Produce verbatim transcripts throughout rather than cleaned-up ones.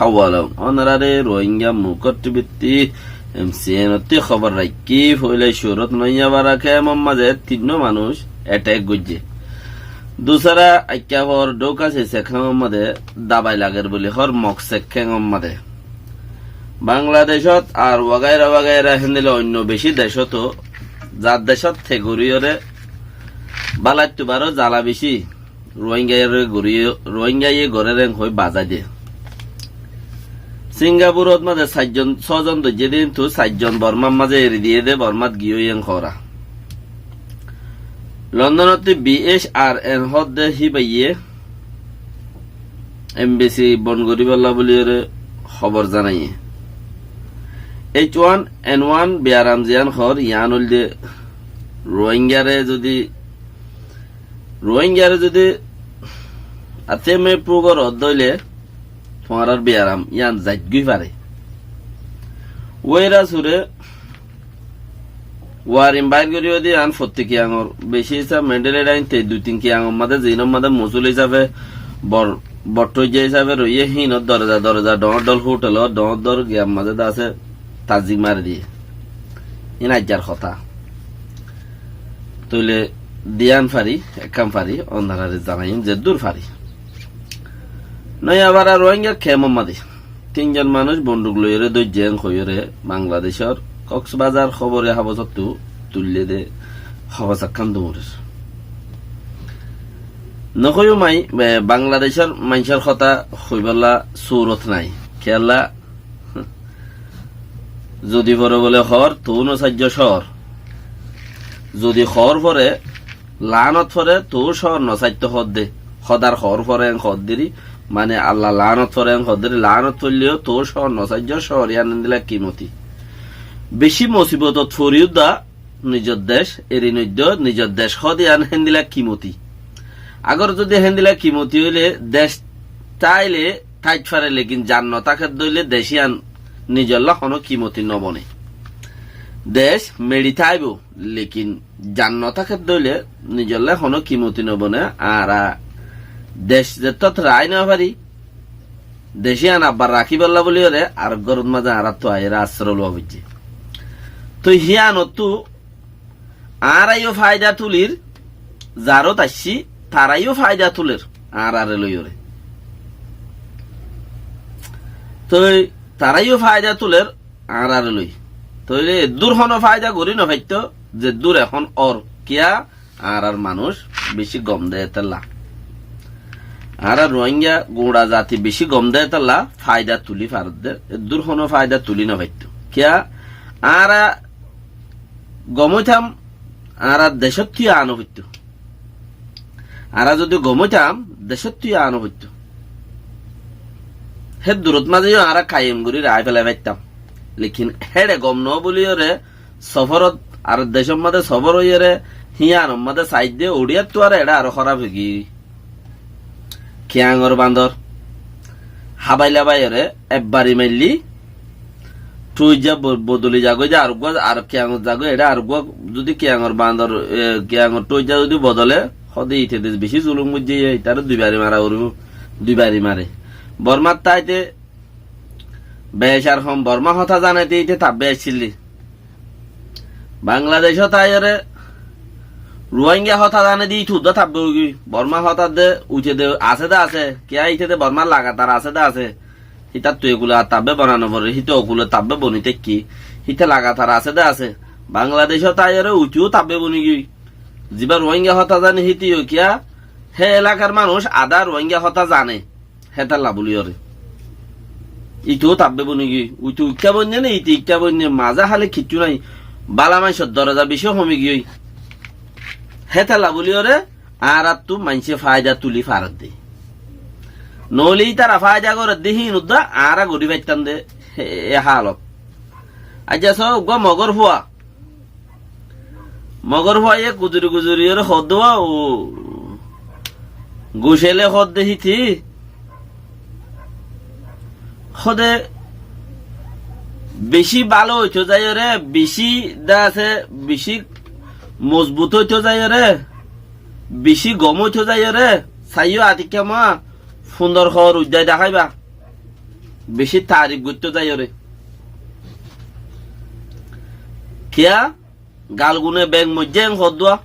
Awalom, ónorare Rohingya Mukór Tibittí, M C N ottí hóbor raikkí, foila Cúrot Noiyabara kemor mazé tinnó manúic ethék goijjé. Dusára aikká foór dhóuka sisek héngor mazé dabai lager buli hoór Moksek héngor mazé. Bangladecót ar wagaira wagaira héndilla oinno bicí decót, zar decót te goríyoré bálaittu baró zala bicí. Ruáingaye gorér héng hoói bazái de. Singapurot mazé sair zon, só zon dóijje de, kintu sair zon Bormár mazé eri diyé de, Bormát giyói héng hoóra. Londonot B H R N hoódde híbaye embassy bon goríbolla bóliyoré hóbor zanaiyé. H one N one biyaram ziyán hoór, yián óilde Ruáingare zodi Ruáingare zodi ateme pugor oddóile tuáñrar biyaram yián zaitgói fare. Uéra sure warin bair gorí odi an fotti kiyangor beci hísab Mendeley Dain te dui tin kiyangor mazé zinor mazé musul hísabe bor, bor toijja hísabe roiyé hínor doreza doreza dhoóñr dhoóñr hotel dhoóñr dhoóñr giyar mazé de asé tazik mari diyé. Ín aijjar hotá. Tóile diyan fari, ekkán fari, ónorare zanaiyum zeddur fari. Noiyabara Ruáinga kemor mazé tin zon manúic bonduk loiyóre dóijje héng hoiyóre Bangladecór Koksbazar hóbore habosottu tuille de hobos ekkán duñrir. Nohoiyum añí, e, Bangladecór maincór hotá hoibólla surot nái. Kiyólla Zodi fore bóle hoór, tuú nosaijjó cóor. Zodi hoór fore, laánot fore, tuú cóor nosaitto hoódde. Hódar hoór fore en hoóddiri, mane Allar laánot fore en hoóddiri, laánot foilleyó tuú cóor nosaijjó, cóor yián héndilla kimoti. Bicí mosibotot fori udda nizor dec eri noiddo, nizor dec hóde yián héndilla kimoti. Agor zodi héndilla kimoti óile dec táile táit fare, lekin zan notákedde óile dec yián nizolla honó kimoti nobone. Dec meçi táibo, lekin zan notákedde óile nizolla honó kimoti nobone. Añára dec zettót raái nofari, dec yián abbar rakíbolla bóliyoré areggúa gorot mazé añáráttu aiyóre asró luwa foijjé. Toi híyanottú añára yó faida tulir, zaró taiccí, tará yó faida tuler, añárare loiyóre. Toi tará yó faida tuler, añárare loi. Tóile eddur honó faida gorí nofaitto, zeddur ehón ór. Kiyá? Añárar manúic bicí gom de étella. Añára Ruáinga guñça zati bicí gom de étella faida tuli faredde, eddur honó faida tuli nofaitto. Kiyá? Añára gom óitam, añárar decóttu yián óittó. Añára zodi gom óitam, decóttu yián óittó. Hé durot mazé yó añára kayem gorí raái félai faittam. Lekin héçe gom noó bóliyoré sofórot, ar decór mazé sofór óiyoré, híyanor mazé saidde, uçíyattu ar eçé aró hóraf óigiyói. Kiyangor bandor hábai labaiyóre ebbari mailli, tuijja bo-, bodoli zagói de areggúa, ar kiyangor zagói, eçé areggúa, zodi kiyangor bandor, e, kiyangor tuijja zodi bodole, hóde ite de bicí zulum goijjé, itare duibari mara foribó, duibari mare. Bormat táite bec ar hom Borma hotá zanaite ite tabbe aiccíl de. Bangladecót aiyóre Ruáinga hotá zane de íte uddá tabbe óigiyói. Borma hotá de uite de asé de asé. Kiyá íte de Borma lagatar asé de asé. Hítattu ekule ar tabbe bona noforer, híte okule tabbe boni táikke. Híte lagatar asé de asé. Bangladecót aiyóre uite yó tabbe boni giyói. Zibá Ruáinga hotá zane híte yó kiyá, hé elakar manúic adá Ruáinga hotá zane. Hétalla bóliyoré. Ite yó tabbe boni giyói. Uite ikká boinné né, ite ikká boinné. Mazé háli kiccú nái. Bála maincór doreza bicí homi giyói. Hétalla bóliyoré añáráttu maincé faida tuli faredde. Noóile ítara faida goredde híin uddá añára gorí faittam de e, e hálot. Aijja só, uggúa Mogór fua. Mogór fuaye guzori guzori yóre hoódde, "Wá, o, Gucele hoódde híti." Hóde bicí bála óito zaiyóre, bicí de asé, bicí mozbut óito zaiyóre, bicí gom óito zaiyóre, saiyó atikká ma fundor hoór uddái deháiba. bicí taarif goittó zaiyóre. Kiyá? Galgune beng moijjé en hoódde.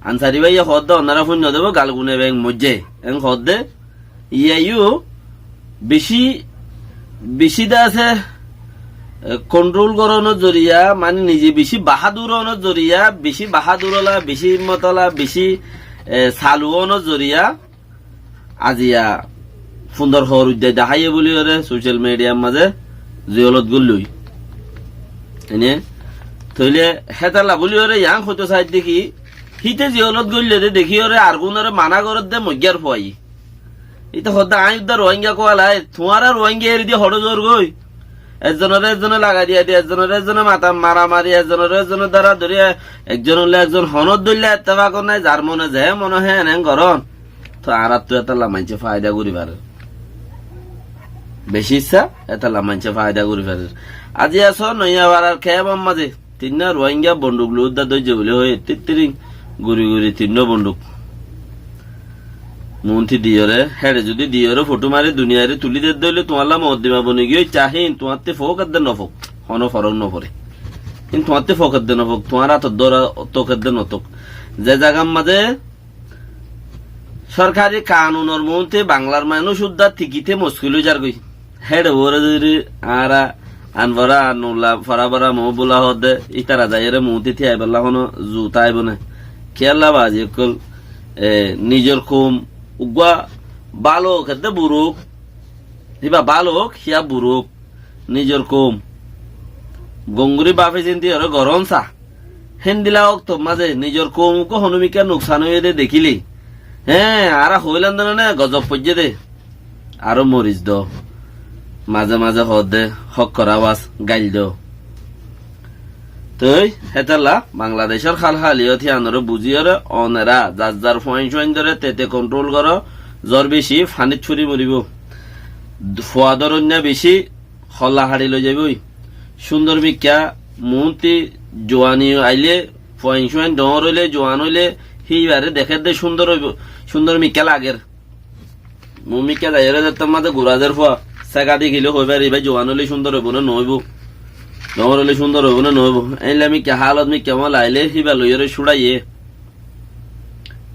Ansari báiye hoódde, onorá fúinno debo, galgune beng moijjé en hoódde. Iyá yó bicí, bicí de asé, e, kontrol gorónor zoriya, mani nize bicí bahádur ónor zoriya, bicí bahádur ola, bicí himmot ola, bicí, e, salu ónor zoriya, aziya fundor hoor uddai daháiye buli óre social mediar mazé ziyolot goillói. Ene, tóile hétalla buli óre yián hoitó saidde ki, híte ziyolot goillé de dekí óre argunore mana gorédde moiggár fuaye. Íte hoódde aññí uddá Ruáinga kualai, tuáñra Ruáinga eri di hoçé zor goi. Ezzonoré ezzone lagai diya de, ezzonoré ezzone mata maramari, ezzonoré ezzone dóradóri, ekzon óile ekzon honót dóilla ettefak nái, zar mone ze mone hoó en en gorón. Toi añáráttu étalla maincé faida gorí farer. Bicí issá, étalla maincé faida gorí farer. Aijja asó Noiyafarar kemfor mazé. Tinná Ruáinga bonduk loi uddá dóijje buli hoi, tittirin guri guri tinnó bonduk. Muúnti diyóre, héçe zudi diyóre fothú mari duniyaire tulí dedde óile tuáñlla mokoddima boni giyói, híin tuáñtti foók edde nofok, honó forok noforé. Híin tuáñtti foók edde nofok, tuáñr átot dóra tók edde notók. Ze zagar mazé sorkari kanunor muúnti Banglar manúic uddá tikite mockil ói zargói. Héçe uore zodi añára Anfora, Anulla, Forabora, Moóbula hoódde, ítara zaiyóre muúnti tíaibólla honó zuta aibó né? Kiyólla bazi ókkol, e, nizor koum uggúa bála ók edde bura ók, híba bála ók, híya bura ók, nizor koum gom gorí báfi sinti óre gorón sa. Héndilla oktor mazé nizor koum uggúa honómikká nuksan óiye dé dekíle, hé, añára hoóilam dé né, gozob foijjé dé. Aró moris do. Mazé mazé hoódde hókkor abas gail do. Toi hétalla Bangladecór hál haliyot híanoré buzíyoré onorá zar zar fuain cúaindóre tete kontrol goró, zor bicí fanít fúri moribóu. Fua dóroinna bicí holla haçi loi zaibói. Cúndor mikká muúnti juani ailé, fuain cúain dhoóñr óile, juan óile, híbaré dekédde cúndor óibo, cúndor mikká lager. Muúmikká zaiyóre zettór mazé gura zer fua, séga dekíle hoói fare, íba juan óile cúndor óibo né noóibo, dhoóñr óile cúndor óibo né noóibo. Éilla mikká hálot mikká mala ailé híba loiyóre cúçaiye,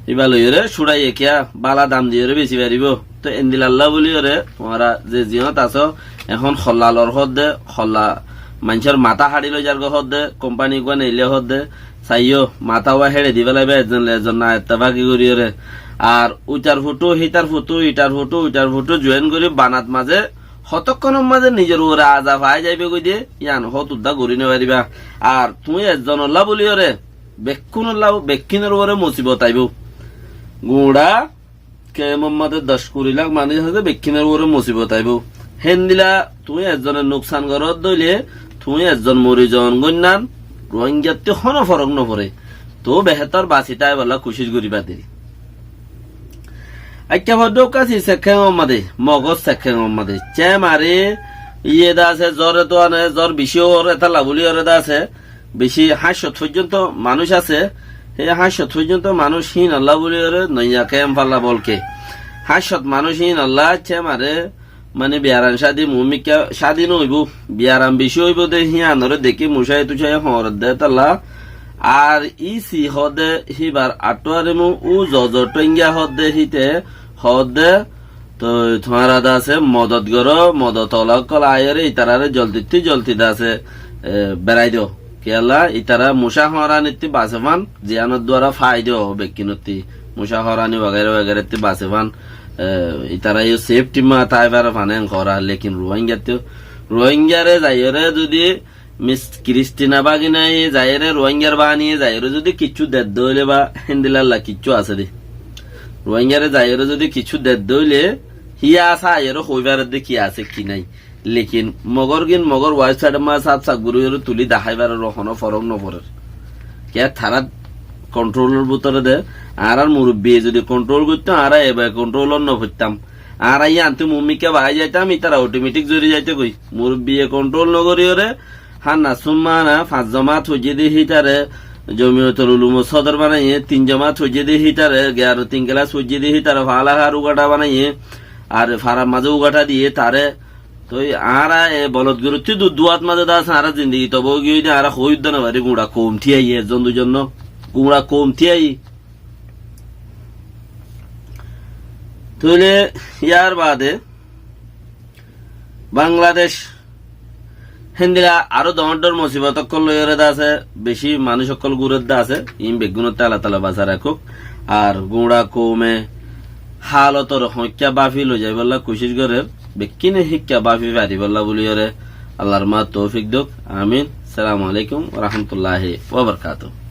híba loiyóre cúçaiye kiyá bála dam diyóre besi faribó. Toi endilalla bóliyoré tuáñra ze ziyót asó, ehón holla lor hoódde, holla maincór matá haçi loi zargói hoódde, kompani uggúa neille hoódde, saiyó, matá uwá héçe di félaiba, ezzon le ezzon na ettefaki goríyoré. Ar uitar fotó, hítar fotó, itar fotó, uitar fotó zuén gorí banat mazé, hotókkonor mazé nizor uore aza fai zaibói goi de, yían hót uddá gorí nofariba. Ar tuñí ezzonolla bóliyoré, bekkúnolla, bekkúnor uore musibot aibóu. Guñça kemfor mazé doc kuri lak manúic asé, bekkúnor uore musibot aibóu. Héndilla tuñí ezzone nuksan goródde óile, tuñí ezzon mori zoon goinnan, Ruáingattú honó forok noforé. Toóu behétor basi táibolla kucíc goríba deri. Aikká foddúkka si sekkéngor mazé, Mogór sekkéngor mazé. Cé mare, iye de asé, zóre tuane, zór bicí ór, étalla bóliyoré de asé, bicí háñt cót foijjonto manúic asé, hé háñt cót foijjonto manúic híinolla bóliyoré, noiya kemfalla bolke. Háñt cót manúic híinolla cé mare, mani biyaram cádi muúmikká cádi noóibou, biyaram bicí óibou dé híanoré dekí mucáiye tucáiye hoóñredde étalla. Ar ísi hoódde híbar aṭṭúarimu, u zozo ṭóinga hoódde híte hoódde, toi tuáñra de asé modot goró, modot ola ókkol aiyóre itaráre zoldittú zoldi de asé, e, berai do. Kiyólla, itará mucá hoñranittú base fán, ziyánor duara faida ó bekkúnottú. Mucá hoñrani wagaira wagairattú base fán, e, itará yó sefti ma táibar fán en hoóra, lekin Ruáingattú, Ruáingaré zaiyóre zudi Mis Kiristina Baginaye zaiyóre Ruáingar baniye zaiyóre zudi kiccú dedde óile ba héndilalla kiccú asé dé. Ruáingaré zaiyóre zudi kiccú dedde óile híya saiyóre hoói faredde ki asé ki nái. Lekin Mogórgin Mogór website ma saf saf goríyoré tulí daháibar uore honó forók noforér. Kiyá tarár kontrolor bútore de, añárár murubbiye zudi kontrol goittó, añára eba kontrolot nofoittám. Añára yíantu muúmikká baái zaitam, ítara otometik zori zaito goi. Murubbiye kontrol nogoríyoré, Hána súmmana fañs zomat foijjé dé hítare Zomiyotul Ulumor sódor banaiyé, tin zomat foijjé dé hítare, giyano tin kelas foijjé dé hítare Fála Háru Gaṭa banaiyé, Ar farar mazé ugathá diyé taré. Toi añára e bolod goruttú du-, duwat mazé de asé, añára zindigi tobo giyói de, añára hoói udda no fari, guñça koum tíyaiyé, ezzon duizon no, guñça koum tíyaiyé. Tóile yar baade Bangladec héndilla aró doñr doñr musibot ókkol loiyóre de asé, bicí manúic ókkol gúrer de asé, iín beggúnottú Allah taala basai rakók. Ar guñça koume hálotor hoikká báfi loizaibólla kucíc gorér, bekkúne híkka báfi faribólla buliyóre Allahr maá toufik douk. Amin. Assalamu alaikum wa rahmatullahi wa barakatuhu.